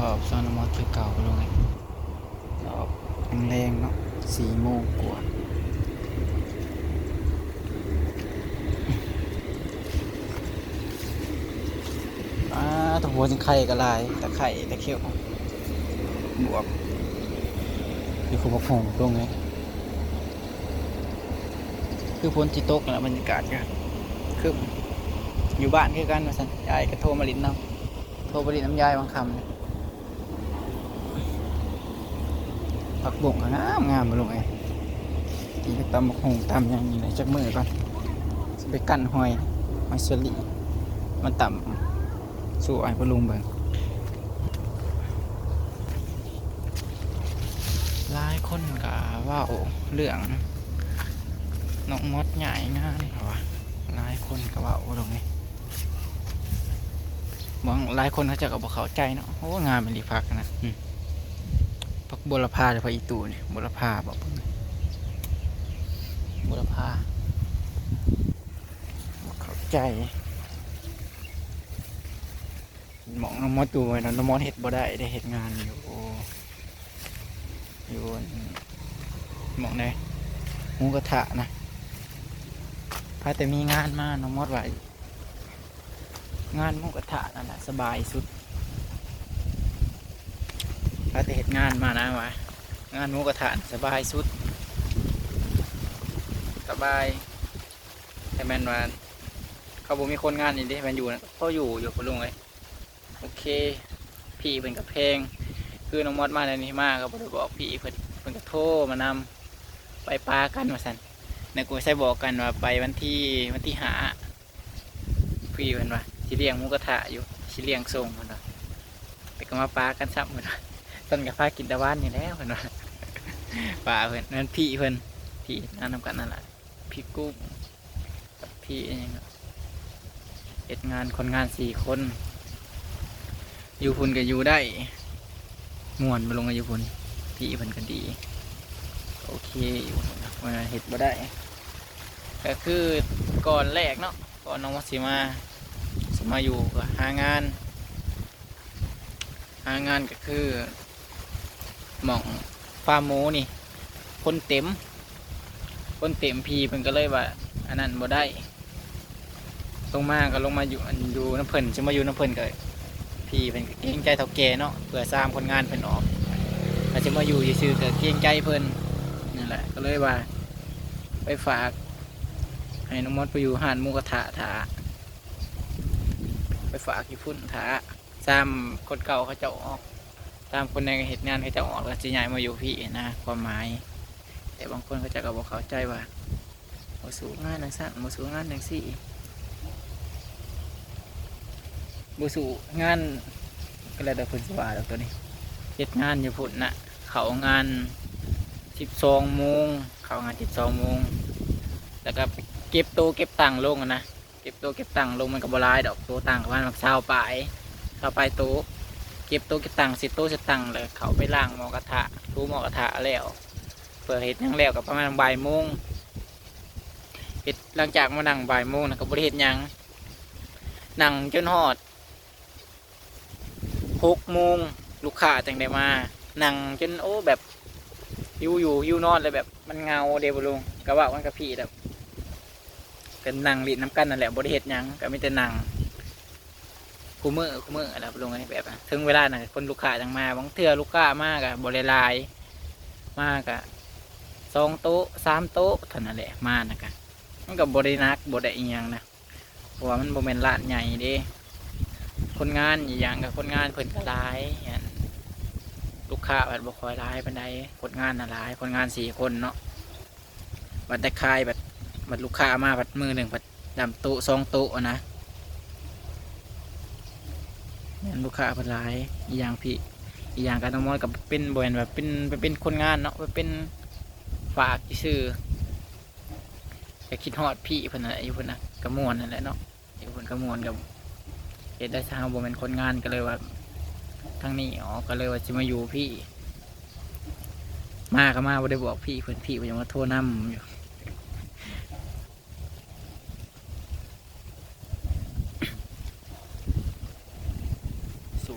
ອອກສອນມອດຄືເກົ່າ ພີ່ນ້ອງເອີຍ. ອອກແລງໆເນາະ ສີ່ໂມງກວ່າ. ອາ ຕະຫົວຈັ່ງໄຂ່ກໍຫຼາຍ ຕະໄຄ ຕະເຂັວ ບວບ ຢູ່ ຄືບັກຫຸ່ງ ພີ່ນ້ອງເອີຍ. ຄືຝົນຊິຕົກຫັ້ນລະ ບັນຍາກາດກໍຄຶ້ມ. ຢູ່ບ້ານຄືກັນວ່າຊັ້ນ ຍາຍກໍໂທມາຫຼິ້ນນຳ ໂທມາຫຼິ້ນນຳຍາຍຫວ່າງຄ່ຳນີ້. ຜັກບົ້ງກໍງາມໆ ພີ່ນ້ອງເອີຍ. ກິນກັບຕຳບັກຫຸ່ງຕຳຫຍັງນີ້ແຫຼະ ຈັກມື້ກ່ອນ ຊິໄປກັ້ນຫອຍ ຫອຍເຊີຣີ ມາຕຳສູ່ອ້າຍພໍ່ລຸງເບິ່ງ. ຫຼາຍຄົນກໍເວົ້າເລື່ອງນ້ອງມອດຍ້າຍງານ ເຂົາວ່າ ຫຼາຍຄົນກໍເວົ້າ ພີ່ນ້ອງເອີຍ. ບາງ ຫຼາຍຄົນເຂົາເຈົ້າກໍບໍ່ເຂົ້າໃຈເນາະ. ໂອ້ ງາມອີ່ຫຼີຜັກນະ. ອືມ ຜັກບົວລະພາ ຫຼື ຜັກອີ່ຕູ່ນີ້ ບົວລະພາບໍ? ເບິ່ງ ບົວລະພາ ບໍ່ເຂົ້າໃຈ. ໝ່ອງນ້ອງມອດຢູ່ ນ້ອງມອດເຮັດບໍ່ໄດ້ເດ້ ເຮັດງານຢູ່ ຢູ່ ໝ່ອງໃດ ໝູກະທະນະ. ພາແຕ່ມີງານມາ ນ້ອງມອດວ່າ ງານໝູກະທະນັ້ນລະສະບາຍສຸດ. ພາແຕ່ເຮັດງານມານະວ່າ ງານໝູກະທະສະບາຍສຸດ ສະບາຍ. ແຕ່ແມ່ນວ່າເຂົາບໍ່ມີຄົນງານນີ້ເດ້ ແມ່ນຢູ່ນະ ພໍຢູ່ຢູ່ ພໍ່ລຸງເອີຍ. ໂອເຄ ພີ່ເພິ່ນກໍແພງ ຄືນ້ອງມອດມາແນວນີ້ ມາກໍບໍ່ໄດ້ບອກພີ່ເພິ່ນ ເພິ່ນກໍໂທມານຳ ໄປປາກັນວ່າຊັ້ນ. ແລ້ວກໍໃສ່ບອກກັນວ່າໄປວັນທີ ວັນທີຫ້າ ພີ່ເພິ່ນວ່າຊິລ້ຽງໝູກະທະຢູ່ ຊິລ້ຽງສົ່ງ ເພິ່ນວ່າ ແຕ່ກໍມາປາກັນຊ້ຳ ເພິ່ນວ່າ. ຊັ້ນກໍພາກິນແຕ່ວານນີ້ແຫຼະ ເພິ່ນວ່າ ປາເພິ່ນ ນັ້ນພີ່ເພິ່ນ ພີ່ນຳກັນນັ້ນລະ ພີ່ກຸ້ງ ກັບພີ່ອີ່ຫຍັງ ເຮັດງານ ຄົນງານສີ່ຄົນ. ຢູ່ພຸ້ນກໍຢູ່ໄດ້ ມ່ວນ ບໍ່ລົງ ຢູ່ພຸ້ນ ພີ່ເພິ່ນກໍດີ ໂອເຄຢູ່ ເຮັດບໍ່ໄດ້. ກໍຄືກ່ອນແລກເນາະ ກ່ອນນ້ອງວ່າຊິມາ ຊິມາຢູ່ ກໍຫາງານ ຫາງານກໍຄື ໝ່ອງຟາມໝູນີ້ ຄົນເຕັມ ຄົນເຕັມ ພີ່ເພິ່ນກໍເລີຍວ່າ ອັນນັ້ນບໍ່ໄດ້ ລົງມາກໍລົງມາຢູ່ ອັນ ຢູ່ນຳເພິ່ນ ຊິມາຢູ່ນຳເພິ່ນກໍ ພີ່ເພິ່ນກໍເກງໃຈເຖົ້າແກ່ເນາະ ເພື່ອຊາມຄົນງານເພິ່ນອອກ ຖ້າຊິມາຢູ່ຊື່ໆກໍເກງໃຈເພິ່ນ ນັ້ນແຫຼະ ກໍເລີຍວ່າ ໄປຝາກ ໃຫ້ນ້ອງມອດໄປຢູ່ຮ້ານໝູກະທະຖ້າ ໄປຝາກຢູ່ພຸ້ນຖ້າ ຊາມຄົນເກົ່າເຂົາເຈົ້າອອກ ຊາມຄົນໃນເຮັດງານເຂົາເຈົ້າອອກ ແລ້ວຊິຍ້າຍມາຢູ່ພີ້ນະ ຄວາມໝາຍ. ແຕ່ບາງຄົນເຂົາເຈົ້າກໍບໍ່ເຂົ້າໃຈວ່າ ບໍ່ສູ້ງານຈັ່ງຊັ້ນ ບໍ່ສູ້ງານຈັ່ງຊີ້ ບໍ່ສູ້ງານ ກໍແລ້ວແຕ່ເພິ່ນຊິວ່າດອກໂຕນີ້. ເຮັດງານຢູ່ພຸ້ນນະ ເຂົ້າງານສິບສອງໂມງ ເຂົ້າງານສິບສອງໂມງ ແລ້ວກໍເກັບໂຕເກັບຕັ່ງລົງນະ. ເກັບໂຕເກັບຕັ່ງລົງມັນກໍບໍ່ຫຼາຍດອກ ໂຕຕັ່ງປະມານຊາວປາຍ ຊາວປາຍໂຕ ເກັບໂຕເກັບຕັ່ງ ເຊັດໂຕເຊັດຕັ່ງ ແລ້ວເຂົ້າໄປລ້າງໝໍ້ກະທະ ຖູໝໍ້ກະທະແລ້ວ ເພື່ອເຮັດຫຍັງແລ້ວກໍປະມານບ່າຍໂມງ ເຮັດ ຫຼັງຈາກມານັ່ງບ່າຍໂມງນະ ກໍບໍ່ໄດ້ເຮັດຫຍັງ ນັ່ງຈົນຮອດ ຫົກໂມງລູກຄ້າຈັ່ງໄດ້ມາ ນັ່ງຈົນ ໂອ້ ແບບ ຫິວຢູ່ຫິວນອນ ແລ້ວແບບມັນເຫງົາເດ້ ບໍ່ລຸງ ກະເວົ້າກັນກັບພີ່ແລ້ວ ກະນັ່ງຫຼິ້ນນຳກັນນັ້ນແຫຼະ ບໍ່ໄດ້ເຮັດຫຍັງ ກະມີແຕ່ນັ່ງ ຄູ່ມື້ ຄູ່ມື້ແຫຼະ ບໍ່ລຸງເອີຍ ແບບ ເຖິງເວລານັ້ນ ຄົນ ລູກຄ້າຈັ່ງມາ ບາງເທື່ອລູກຄ້າມາກະບໍ່ໄດ້ຫຼາຍ ມາກະສອງໂຕະ ສາມໂຕະເທົ່ານັ້ນແຫຼະ ມານະ ກະ ມັນກະບໍ່ໄດ້ໜັກ ບໍ່ໄດ້ອີ່ຫຍັງນະ. ເພາະວ່າມັນບໍ່ແມ່ນຮ້ານໃຫຍ່ເດ້ ຄົນງານອີ່ຫຍັງກໍຄົນງານເພິ່ນກໍຫຼາຍ ອັນ ລູກຄ້າພັດບໍ່ຄ່ອຍຫຼາຍປານໃດ ຄົນງານນະຫຼາຍ ຄົນງານສີ່ຄົນເນາະ ບັດໄດ້ຂາຍ ບັດ ບັດລູກຄ້າມາ ບັດມື້ໜຶ່ງ ບັດດຳໂຕະສອງໂຕະນະ ແມ່ນລູກຄ້າເພິ່ນຫຼາຍ ອີ່ຫຍັງພີ້ ອີ່ຫຍັງກະນ້ອງມອຍກໍເປັນ ບໍ່ແມ່ນວ່າເປັນ ໄປເປັນຄົນງານເນາະ ໄປເປັນຝາກຊື່ໆ. ກໍຄິດຮອດພີ້ເພິ່ນນັ້ນແຫຼະ ຢູ່ພຸ້ນນະ ກໍມ່ວນນັ້ນແຫຼະເນາະ ຢູ່ພຸ້ນກໍມ່ວນ ກໍເຮັດໄດ້ຊະ ເຮົາບໍ່ແມ່ນຄົນງານ ກໍເລີຍວ່າ ທາງນີ້ອອກ ກໍເລີຍວ່າຊິມາຢູ່ພີ້ ມາກໍມາ ບໍ່ໄດ້ບອກພີ້ເພິ່ນ ພີ້ກໍຍັງມາໂທນຳຢູ່.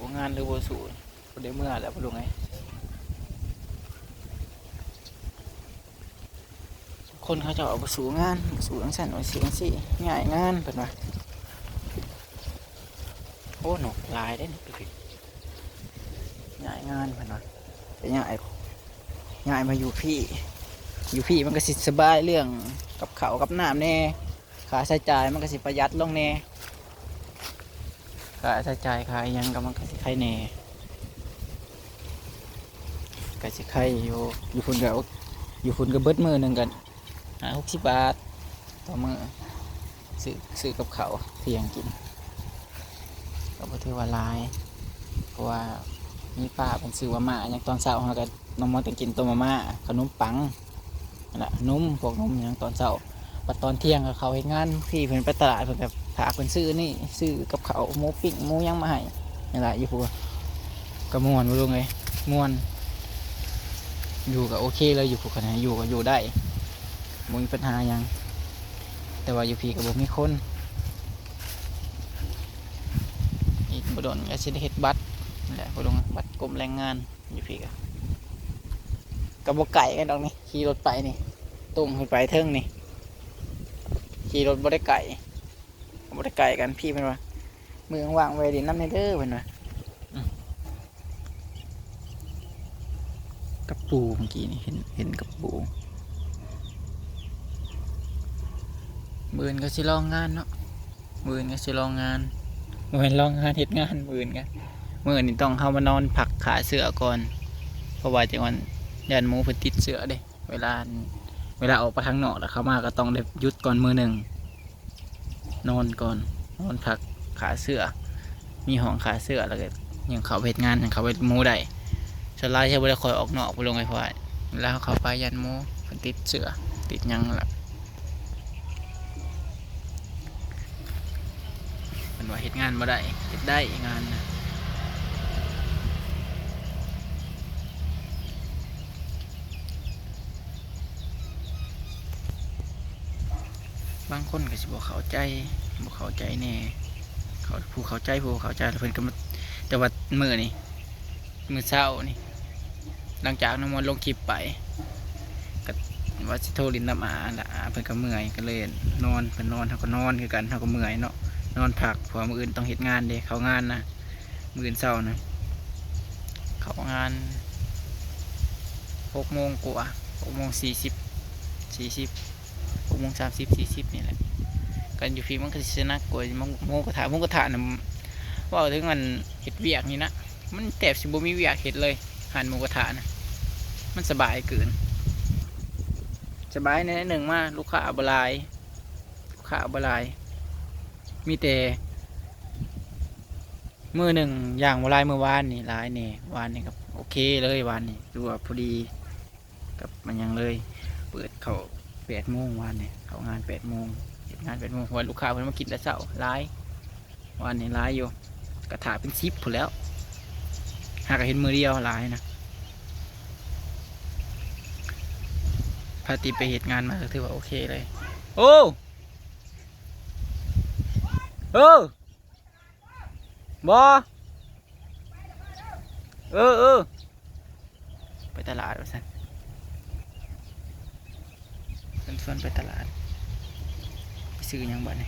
ສູ້ງານຫຼືບໍ່ສູ້? ບໍ່ໄດ້ເມືອແລ້ວພໍ່ລຸງເອີຍ. ຄົນເຂົາເຈົ້າເອົາໄປສູ້ງານ, ໄປສູ້ຈັ່ງຊັ້ນ, ໄປສູ້ຈັ່ງຊີ້, ຍ້າຍງານເພິ່ນວ່າ. ໂອ້ ນົກຫຼາຍເດ້ ນົກຢູ່ພີ້. ຍ້າຍງານເພິ່ນວ່າ ໄປຍ້າຍ, ຍ້າຍມາຢູ່ພີ້. ຢູ່ພີ້ມັນກໍຊິສະບາຍເລື່ອງກັບເຂົ້າກັບນ້ຳແດ່, ຄ່າໃຊ້ຈ່າຍມັນກໍຊິປະຢັດລົງແດ່. ຄ່າໃຊ້ຈ່າຍ ຄ່າອີ່ຫຍັງກໍມັນກໍຊິໄຄແດ່, ກໍຊິໄຄຢູ່. ຢູ່ພຸ້ນກໍ ຢູ່ພຸ້ນກໍເບິດມື້ໜຶ່ງກໍຫ້າຫົກສິບບາດຕໍ່ມື້, ຊື້ ຊື້ກັບເຂົ້າທ່ຽງກິນ ກໍບໍ່ຖືວ່າຫຼາຍ, ເພາະວ່າມີປ້າເພິ່ນຊື້ມາມ່າຫຍັງ. ຕອນເຊົ້າເຮົາກໍ ນ້ອງມອດກໍກິນຕົ້ມມາມ່າ, ຂະໜົມປັງ ນັ້ນລະ ນົມ ພວກນົມຫຍັງຕອນເຊົ້າ. ບັດຕອນທ່ຽງກໍເຂົ້າເຮັດງານ, ພີ່ເພິ່ນໄປຕະຫຼາດ ເພິ່ນກໍຝາກເພິ່ນຊື້ນີ້ ຊື້ກັບເຂົ້າ ໝູປີ້ງ ໝູຫຍັງມາໃຫ້. ນັ້ນລະ ຢູ່ພຸ້ນກໍມ່ວນ ບໍ່ລຸງເອີຍ, ມ່ວນ. ຢູ່ກໍໂອເຄເລີຍ, ຢູ່ພຸ້ນ ຄັນໃຫ້ຢູ່ກໍຢູ່ໄດ້ ບໍ່ມີບັນຫາຫຍັງ. ແຕ່ວ່າຢູ່ພີ້ກໍບໍ່ມີຄົນ, ອີກບໍ່ດົນກໍຊິໄດ້ເຮັດບັດແຫຼະ ບໍ່ລຸງ, ບັດກົມແຮງງານ. ຢູ່ພີ້ກໍ ກໍບໍ່ໄກກັນດອກນີ້, ຂີ່ລົດໄປນີ້ ຕົງຂຶ້ນໄປເທິງນີ້, ຂີ່ລົດບໍ່ໄດ້ໄກ, ບໍ່ໄດ້ໄກກັນ. ພີ່ເພິ່ນວ່າ ມື້ວ່າງໆ ແວ່ຫຼິ້ນນຳແດ່ເດີ ເພິ່ນວ່າ. ອືມ ກັບປູ ເມື່ອກີ້ນີ້ເຫັນ ເຫັນກັບປູ. ມື້ອື່ນກໍຊິລອງງານເນາະ. ມື້ອື່ນກໍຊິລອງງານ, ບໍ່ແມ່ນລອງງານ ເຮັດງານມື້ອື່ນກະ. ມື້ນີ້ຕ້ອງເຂົ້າມານອນພັກຂ້າເຊື້ອກ່ອນ, ເພາະວ່າຈັ່ງວ່າຢ້ານໝູເພິ່ນຕິດເຊື້ອເດ້. ເວລາ ເວລາອອກໄປທາງນອກແລ້ວເຂົ້າມາກໍຕ້ອງໄດ້ຢຸດກ່ອນມື້ໜຶ່ງ, ນອນກ່ອນ, ນອນພັກຂ້າເຊື້ອ. ມີຫ້ອງຂ້າເຊື້ອ ແລ້ວກໍຍັງເຂົ້າໄປເຮັດງານ, ຍັງເຂົ້າໄປໝູໄດ້. ສ່ວນຫຼາຍຈະບໍ່ໄດ້ຄ່ອຍອອກນອກ ບໍ່ລົງໄປ ເພາະວ່າເວລາເຮົາເຂົ້າໄປຢ້ານໝູເພິ່ນຕິດເຊື້ອ ຕິດຫຍັງລະ. ເພິ່ນວ່າເຮັດງານບໍ່ໄດ້, ເຮັດໄດ້ງານນະ. ບາງຄົນກໍຊິບໍ່ເຂົ້າໃຈ, ບໍ່ເຂົ້າໃຈແດ່. ເຂົາ ຜູ້ເຂົ້າໃຈ ຜູ້ບໍ່ເຂົ້າໃຈ ແລ້ວເພິ່ນກໍມາ, ແຕ່ວ່າມື້ນີ້ ມື້ເຊົ້ານີ້ ຫຼັງຈາກນ້ອງມອດລົງຄລິບໄປ ກໍວ່າຊິໂທຫຼິ້ນນຳອາ ແລ້ວອາເພິ່ນກໍເມື່ອຍ ກໍເລີຍນອນ. ເພິ່ນນອນ ເຮົາກໍນອນຄືກັນ, ເຮົາກໍເມື່ອຍເນາະ, ນອນພັກ ເພາະວ່າມື້ອື່ນຕ້ອງເຮັດງານເດ້, ເຂົ້າງານນະ. ມື້ອື່ນເຊົ້ານະ ເຂົ້າງານຫົກໂມງກວ່າ, ຫົກໂມງສີ່ສິບ ສີ່ສິບ, ຫົກໂມງສາມສິບ ສີ່ສິບນີ້ແຫຼະ. ກັນຢູ່ພີ້ມັນກໍຊິໜັກກວ່າໝູກະທະ. ໝູກະທະນະ ເວົ້າເຖິງອັນເຮັດວຽກນີ້ນະ ມັນແທບຊິບໍ່ມີວຽກເຮັດເລີຍ. ຮ້ານໝູກະທະນະ ມັນສະບາຍເກີນ, ສະບາຍແດ່ໜຶ່ງມາ ລູກຄ້າບໍ່ຫຼາຍ, ລູກຄ້າບໍ່ຫຼາຍ, ມີແຕ່ ມື້ໜຶ່ງຢ່າງບໍ່ຫຼາຍ ມື້ວານນີ້ຫຼາຍແດ່, ວານນີ້ກໍໂອເຄເລີຍ, ວານນີ້ຖືວ່າພໍດີກັບມັນຫຍັງເລີຍ. ເປີດເຂົ້າແປດໂມງ ວານນີ້, ເຂົ້າງານແປດໂມງ, ເຮັດງານແປດໂມງ ເພາະວ່າລູກຄ້າເພິ່ນມາກິນແຕ່ເຊົ້າຫຼາຍ, ວານນີ້ຫຼາຍຢູ່, ກະທະເປັນສິບພຸ້ນແລ້ວ, ຫາກະເຫັນມື້ດຽວຫຼາຍນະ. ພາຕິໄປເຮັດງານມາກໍຖືວ່າໂອເຄເລີຍ. ໂອ້! ເອີ! ບໍ່ ເອີ ເອີ ໄປຕະຫຼາດວ່າຊັ້ນ, ເພິ່ນຊວນໄປຕະຫຼາດ. ໄປຊື້ຫຍັງບາດນີ້?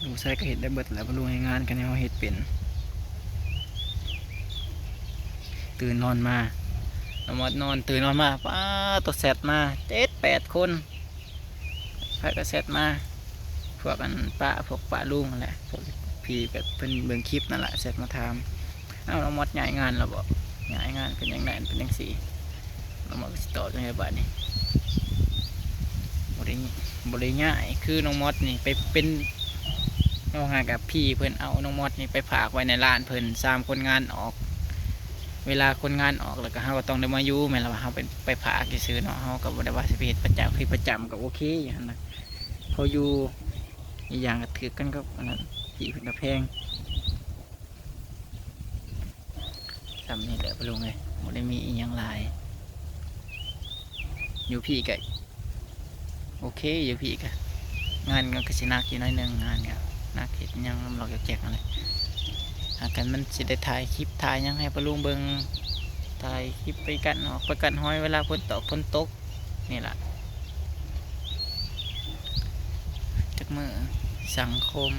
ຢູ່ໃສກໍເຮັດໄດ້ເບິດແຫຼະ, ບໍ່ຮູ້ໃຫ້ງານ ຄັນເຮົາເຮັດເປັນ. ຕື່ນນອນມາ ນ້ອງມອດນອນ, ຕື່ນນອນມາ ປ້າໂຕ ແຊັດມາເຈັດແປດຄົນ. ໃຜກໍແຊັດມາ, ພວກອັນປ້າ ພວກປ້າລຸງຫັ້ນແຫຼະ, ພວກພີ່ແບບເພິ່ນເບິ່ງຄລິບນັ້ນລະ ແຊັດມາຖາມ, ເອົ້າ ນ້ອງມອດຍ້າຍງານແລ້ວບໍ? ຍ້າຍງານເປັນຈັ່ງໃດ ເປັນຈັ່ງຊີ້? ນ້ອງມອດກໍຊິຕອບຈັ່ງໃດບາດນີ້? ບໍ່ໄດ້ ບໍ່ໄດ້ຍ້າຍ, ຄືນ້ອງມອດນີ້ໄປເປັນ ເວົ້າງ່າຍກັບພີ່ເພິ່ນເອົານ້ອງມອດນີ້ໄປຝາກໄວ້ໃນຮ້ານເພິ່ນ ສາມຄົນງານອອກ. ເວລາຄົນງານອອກແລ້ວກໍເຮົາກໍຕ້ອງໄດ້ມາຢູ່, ແມ່ນລະວ່າເຮົາໄປ ໄປຝາກຊື່ໆເນາະ, ເຮົາກໍບໍ່ໄດ້ວ່າຊິໄປເຮັດປະຈຳ, ເຮັດປະຈຳກໍໂອເຄຫັ້ນນະ, ພໍຢູ່. ອີກຢ່າງກໍຖືກກັນກັບອັນນັ້ນ, ພີ່ເພິ່ນກໍແພງ. ຊ່ຳນີ້ແຫຼະ ພໍ່ລຸງເອີຍ, ບໍ່ໄດ້ມີອີ່ຫຍັງຫຼາຍ. ຢູ່ພີ້ກະໂອເຄ, ຢູ່ພີ້ກະງານກໍ ກໍຊິໜັກຢູ່ໜ້ອຍໜຶ່ງ, ງານກໍ ນັກເຮັດຫຍັງລອກໆແຈກໆນັ້ນແຫຼະ. ຫາກັນມັນຊິໄດ້ຖ່າຍຄລິບ ຖ່າຍຫຍັງໃຫ້ປ້າລຸງເບິ່ງ, ຖ່າຍຄລິບໄປກັດຫອກໄປກັດຫອຍເວລາຝົນຕົກ ຝົນຕົກນີ້ລະ. ຈັກມື້ສັງຄົມ